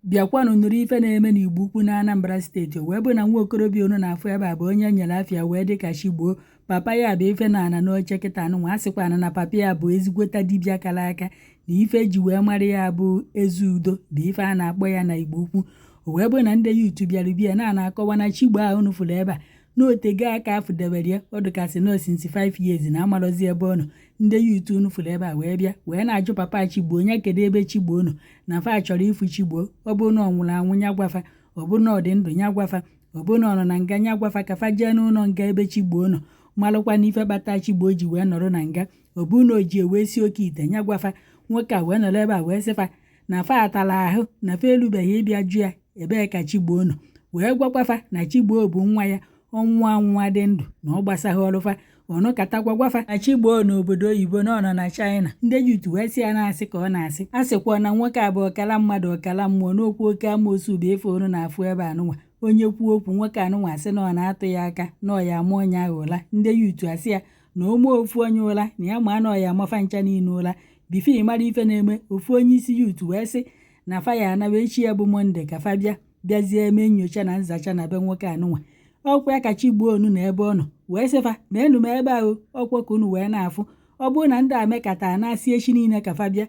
Bịakwanụ nụrụ ife na-eme n'Igbo Ukwu na Anambra Steeti. O wee bụ na nwa okorobịa unu na-afụ ebe a bụ onye e nyere afa ya wee dị ka Chigbo. Papa ya bụ ife na ana n'oche kịta anụnwa. A sịkwana na papa ya bụ ezigbota dibịa kara aka na ife eji wee mara ya bụ eze udo bụ ife a na-akpọ ya na Igbo Ukwu. O wee bụ na ndị youth bịara bịa na na-akọwa na Chigbo a unu fụrụ ebe a na otego aka afụdebere ya, ọ dịkasị nọ since 5 years na amarọzi ebe ọ nọ. Ndị youth unu fụrụ ebe a wee bịa wee na-ajụ papa Chigbo onye kedu ebe Chigbo nọ, na fa chọrọ ịfụ Chigbo. Ọ bụrụ na ọ nwụrụ anwụ nya gwa fa, ọ bụrụ na ọ dị ndụ nya gwa fa, ọ bụrụ na ọ nọ na nga nya gwa fa ka fa jee n'ụlọ nga ebe Chigbo nọ malụkwa na ife kpata Chigbo ji wee nọrọ na nga. Ọ bụrụ na o ji wee si oke ite nya gwa fa. Nwoke a wee nọrọ ebe a wee sị fa na fa atala ahụ na fa elubeghị ịbịa jụ ya ebee ka Chigbo nọ, wee gwakwa fa na Chigbo bụ nwa ya, ọ nwụọ anwụ adị ndụ na ọ gbasaghị ọrụ fa. Ọ nọkatakwa gwa fa na Chigbo n'obodo oyibo na ọ nọ na China. Ndị youth wee sị ya na-asị ka ọ na-asị, a sịkwa na nwoke a bụ ọkala mmadụ ọkala mmụọ n'okwu oke amoosu bụ ife unu na-afụ ebe anụnwa. Onye kwuo okwu nwoke anụnwa asị na ọ na-atụ ya aka na ọ ya ama onye ahụ ụla. Ndị youth asị ya na o mee ofu onye ụla na ya ma na ọ ya amafa ncha niile ụla. Before ị mara ife na-eme, ofu onye isi youth wee sị na fa ya anawa echi ya bụ Monday ka fa bịa bịazie mee nyocha na nzacha na be nwoke anụnwa. Ọkwa ya ka Chigbo unu na ebe ọ nọ wee sị fa na enu m ebe ahụ ọkwa ka unu wee na-afụ. Ọ bụrụ na ndị a mekata na-asị echi niile ka fa bịa,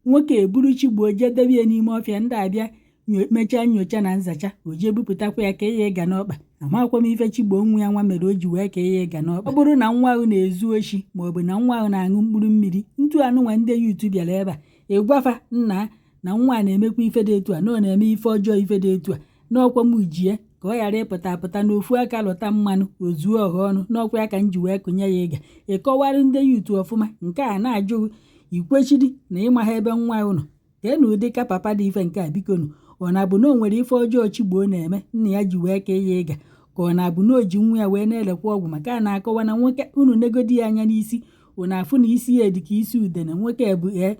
nwoke eburu Chigbo jee debe ya n'ime ọfịa, ndị abịa mechaa nyocha na nzacha, o jee bupụtakwa ya ka ya ịga n'ọkpa. Amakwa m ife Chigbo nwa ya nwa mere o ji wee ka ya ịga n'ọkpa. Ọ bụrụ na nwa ahụ na-ezu oshi maọbụ na nwa ahụ na-aṅụ mkpụrụ mmiri, ntu anụnwa ndị youth bịara ebe a ịgwa fa nna na nwa a na-emekwa ife dị etu a, na ọ na-eme ife ọjọọ ife dị etu a, n'ọkwa m ji ya ka ọ ghara ịpụta apụta n'ofu aka lụta mmanụ o zuo ọha ọnụ, n'ọkwa ya ka m ji wee kụnye ya ịga. Ịkọwara ndị youth ọfụma nke a na-ajụghị ikwechiri na ịma ha ebe nwa ahụ nọ. Kee na ụdị ka papa dị ife nke a bikonu, ọ na-abụ na o nwere ife ọjọọ Chigbo na-eme nna ya ji wee kee ya ịga, ka ọ na-abụ na o ji nwa ya wee na-elekwa ọgwụ? Maka a na-akọwa na nwoke unu negodi ya anya n'isi, unu afụ na isi ya dị ka isi udene. Nwoke bụ ee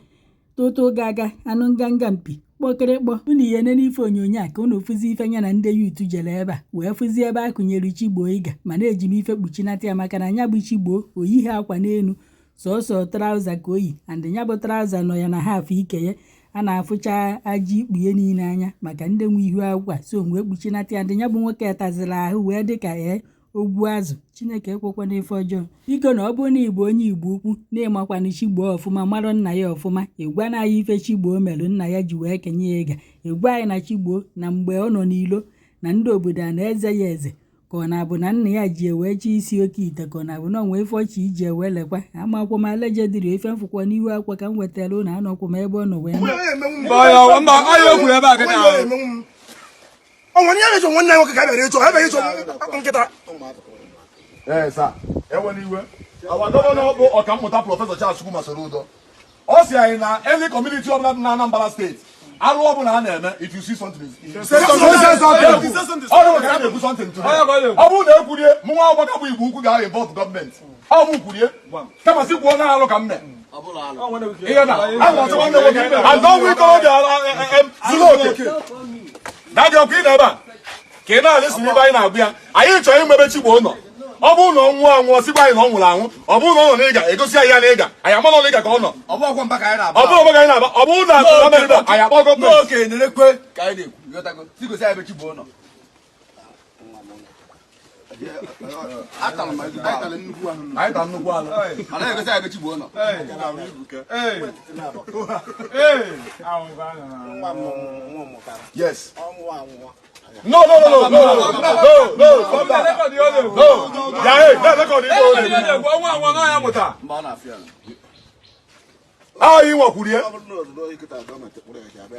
tụtụ ga-aga anụ nganga mpi kpọkịrịkpọ. Unu ihe nene ife onyonyo a ka unu fụzi ife ya na ndị youth jere ebe a wee fụzi ebe a kụnyere Chigbo ịga, mana eji m ife kpuchinata ya maka na ya bụ Chigbo o yighị akwa n'elu, sọsọ trouser ka o yi, and ya bụ trouser nọ ya na half ike ya, a na-afụcha aja ikpu ya niile anya maka ndị nwe ihu akwụkwọ a, so wee kpuchinata ya. Ndị ya bụ nwoke taziri ahụ wee dị ka ee ogwu azụ. Chineke ekwekwana ife ọjọọ. Biko na ọ bụrụ na ị bụ onye Igbo Ukwu na ịmakwanụ Chigbo ọfụma, marụ nna ya ọfụma, ịgwa na anyị ife Chigbo merụ nna ya ji wee kenye ya ịga. Ịgwa anyị na Chigbo na mgbe ọ nọ n'ilo na ndị obodo a na-eze ya eze, ka ọ na-abụ na nna ya ji ewee chi isi oke ite, ka ọ na-abụ na onwe ife ọchị iji ewe lekwa. Amakwa m allegedly ife mfụkwa n'ihu akwa ka m wetara ụnụ, anọkwa m ebe ọ nọ wee ọ nwere ihe na-echo nwanne nwoke ka a bịara ịchọ, ha bịara ịchọ nkịta. Ee sir, ewena iwe. Our governor bụ Ọkammụta Professor Charles Chukwuma Soludo, ọ sị anyị na any community ọbụla dị na Anambra Steeti, alụ ọbụla a na-eme, if you see something, ọ ka a na-ekwu something today. Ọ bụrụ na ekwurie mụ nwa ọgbakọ bụ Igbo Ukwu ga-involve gọọmenti, ọ bụ kwurie kama sị kwuo na alụ ka m mee ihe na a na-achọ nwanne nwoke azọ nwa ikorobịa zuru oke daddy ọkụ ị na ebe a ka ị na-alịsị n'ibe anyị na-agụ ya. Anyị chọrọ ịma ebe Chigbo nọ. Ọ bụrụ na ọ nwụọ anwụọ, sịkwa anyị na ọ nwụrụ anwụ. Ọ bụrụ na ọ nọ n'ịga, egosi anyị ya n'ịga, anyị ama na ọ n'ịga ka ọ nọ. Ọ bụ ọgwọ mba ka anyị na-aba. Ọ bụrụ ọgbọ anyị na-aba, ọ bụrụ na gọọmenti ebe a, anyị akpọ gọọmenti. N'oke nerekwe ka anyị na-ekwu, ghọtago? Si gosi anyị ebe Chigbo nọ. Anyị ta nnukwu ala. Mana egosi anyị ebe Chigbo nọ. Yes. No, no, no, no, no, no, no, stop that. No. Yeah, hey, that record is Mba, ọ na-afịa ya. Ah, you want kwurie?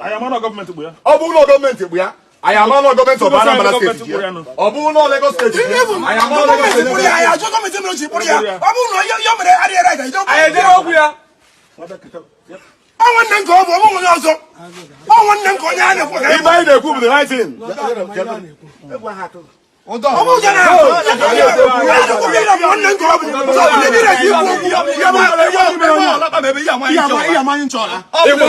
Anyị ama na gọọmenti bụ ya. Ọ bụrụ na gọọmenti bụ ya, anyị ama na gọọmenti of Anambra Steeti ji ya. Ọ bụrụ na Lagos Steeti ji ya, anyị ama na Lagos Steeti ji ya. Ajọ gọọmenti mere o ji kpụrụ ya. Ọ bụrụ na ihe mere adịghị right, Anyị ejere okwu ya. Ọ nwanne m ka ọ bụ, ọ bụghị onye ọzọ. Ọ nwanne m ka onye a na-ekwu ka Ibe anyị na-ekwu bụ the right thing. Ọ bụ ụjọ na nwanne m ka ọ bụ. So, ndị dị na-ekwu okwu ya bụ Ịgba ya ole, ịgba anyị chọrọ ịgba.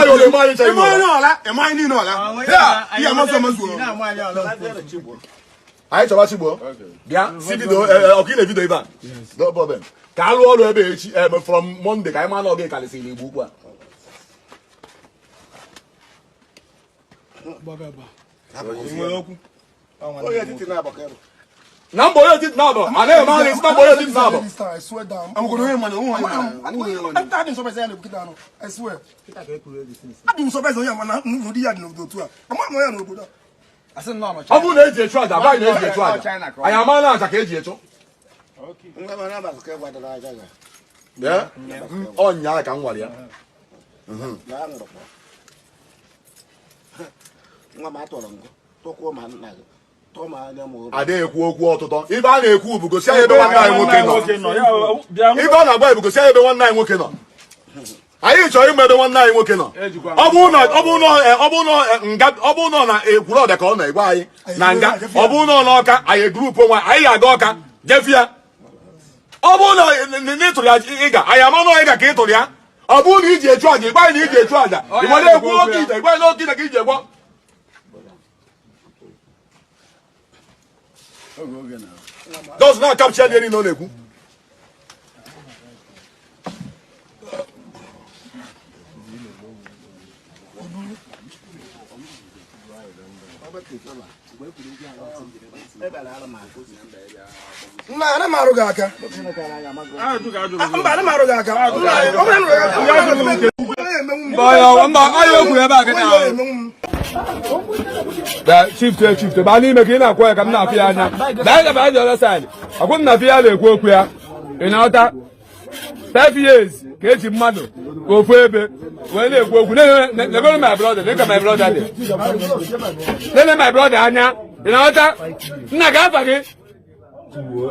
Anyị chọba Chigbo bịa si bido ọkụ ị na-ebido ebe a, no problem, ka a rụọ ọrụ ebe echi from Monday ka anyị maa na ọ ga-ekarịsịrị Igbo Ukwu a. Na mbọ onye etiti na-abọ a na-eme anyị esi na mbọ onye etiti na-abọ. I swear down. I swear. Adị m surprise onye ama na n'ụdị ya dị n'obodo otu a. Ama m ya n'obodo a. Ọ bụrụ na eji echu aja, agwa anyị na eji echu aja, anyị ama na aja ka eji echu. Ọ nyaa ka m nwara ya. Ada ekwu okwu ọtụtọ. Ibe a na-ekwu bụ gosi anyị ebe nwanne anyị nwoke nọ. Ibe a na-agba bụ gosi anyị ebe nwanne anyị nwoke nọ. Anyị chọrọ ịma ebe nwanne anyị nwoke nọ. Ọ bụrụ na ọ na Ekwulọbịa ka ọ nọ, ịgwa anyị na nga. Ọ bụrụ na ọ n'Ọka, anyị grupu onwe anyị ga-aga Ọka jefu ya. Ọ bụrụ na ị tụrụ ya ịga, anyị ama na ịga ka ị tụrụ ya. Ọ bụrụ na iji echu aja, ịgwa anyị na iji echu aja. Ịgwa na-ekwu oke ite, ịgwa anyị na oke ite ka iji egwọ. Does not capture the niile ọ na-ekwu. Nna, ana m arụ gị aka. Mba, ana m arụ gị aka. Chief, baa n'ime ka ị na-akwụ ya ka m na-afụ ya anya. Baa the other side. Akwụ m na-afụ ya na-ekwu okwu ya. Ị na-aghọta? 5 years ka eji mmadụ ka ofu ebe wee na-ekwu okwu. Negoro my brother, dịka my brother dị. Nene my brother anya. Ị na-aghọta? Nna ka afa gị?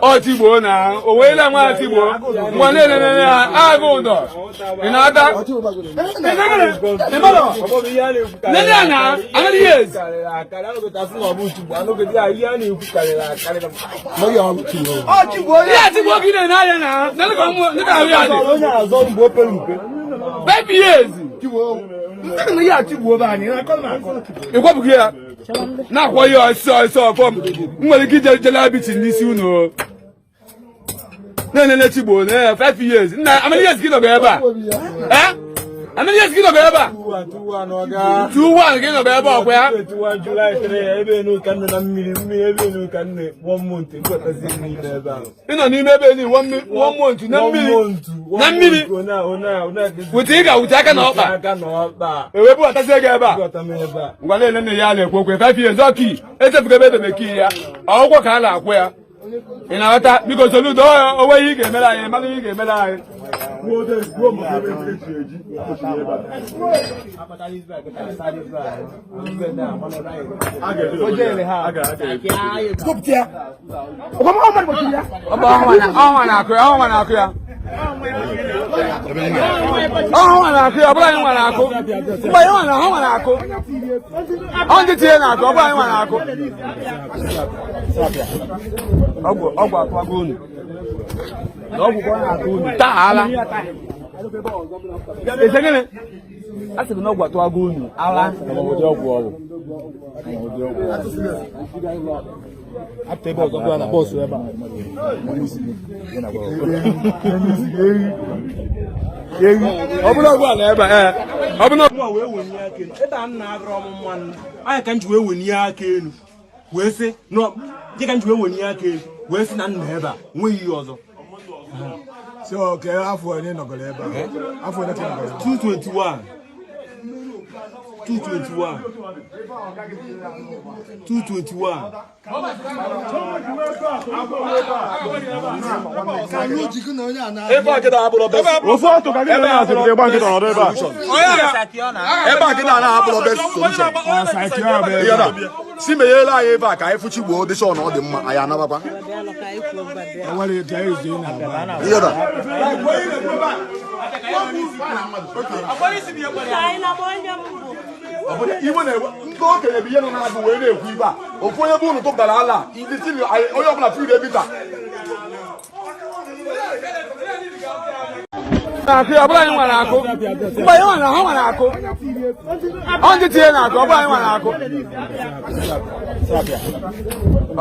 Ọ Tigbo na o weela nwa Tigbo ngwa na-enene ya agụ ụdọ. Ị na-aghọta? Nene ya na anaghị ezi. Ihe Tigbo gị na-ene anya na nene ka ahụ ya dị. 5 years. Ị gwapụghị ya na-akwọ ihe ọsọ ọsọ ọfọm. M nwere ike ije jele abichi n'isi unu. Na-enene Chigbo na 5 years. Nna, how many years gị nọgo ebe a? Eh? How many years gị nọgo ebe a? 2-1 gị nọgo ebe a ọkwa ya? Ị nọ n'ime ebe ni 1 month na mmiri. Na mmiri. Wute ị ga-wute aka na ọkpa. Ewe bubatazie gị ebe a. Ngwa na-enene ya na-ekwu okwu 5 years ọkii echefugo ebe edebe kii ya. Ọgwụkwọ ka a na-akwụ ya. Ị na-aghọta? Biko Soludo, onwe ihe ị ga-emere anyị, mara ihe ị ga-emere anyị. Ọnwa na-akụ ya, ọnwa na-akụ ya. Ọnwa na-akụ ya, ọ bụrụ anyị nwa na-akụ. Mgbe anyị nwa na-akụ. Ọ ndị tinye na-akụ, ọ bụrụ anyị nwa na-akụ. Ọgwụ atụwago unu. Taala. Ese gịnị? A sị gị na ọgwụ atụwago unu. Ala. Ọ bụrụ ọgwụ ala ebe a, ọ bụrụ ebe a m na-agụrụ ọmụmụ anya ka m ji wee wenye aka elu wee sị dịka m ji wee wenye aka elu wee sị na nna ebe a nweghị ihe ọzọ. So ka afọ onye nọgoro ebe a? Afọ onye ka nọgoro? 221 221 221. Ebe a kịta abụrụ best. Ebe a Ebe a kịta na-abụrụ best solution. Si menyela anyị ebe a ka anyị fụ Chigbo dị sure na ọ dị mma, anyị anabakwa. Iwe na-ewe ndị okenye bụ ihe nọ na-agụ wee na-ekwu ibe a. Ofu onye bụ unu tụpụtara ala onye ọbụla firi ebita. Na-akụ ya, ọ bụrụ anyị nwa na-akụ. Mgbe anyị nwa na ha nwa na-akụ. Ọ ndị tinye na-akụ, ọ bụrụ anyị nwa na-akụ.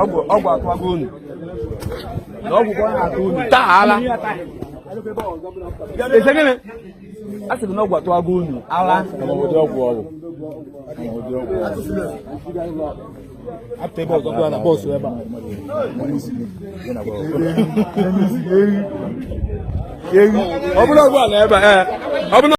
Ọgwụ atụwago unu. Taala. Ese gịnị? A sị gị na ọgwụ atụwago unu. Ala. Apụta ebe ọzọ bụla na bọọsụ ebe a. Ọ bụrụ ụgbọala ebe a, ee. Ọ bụrụ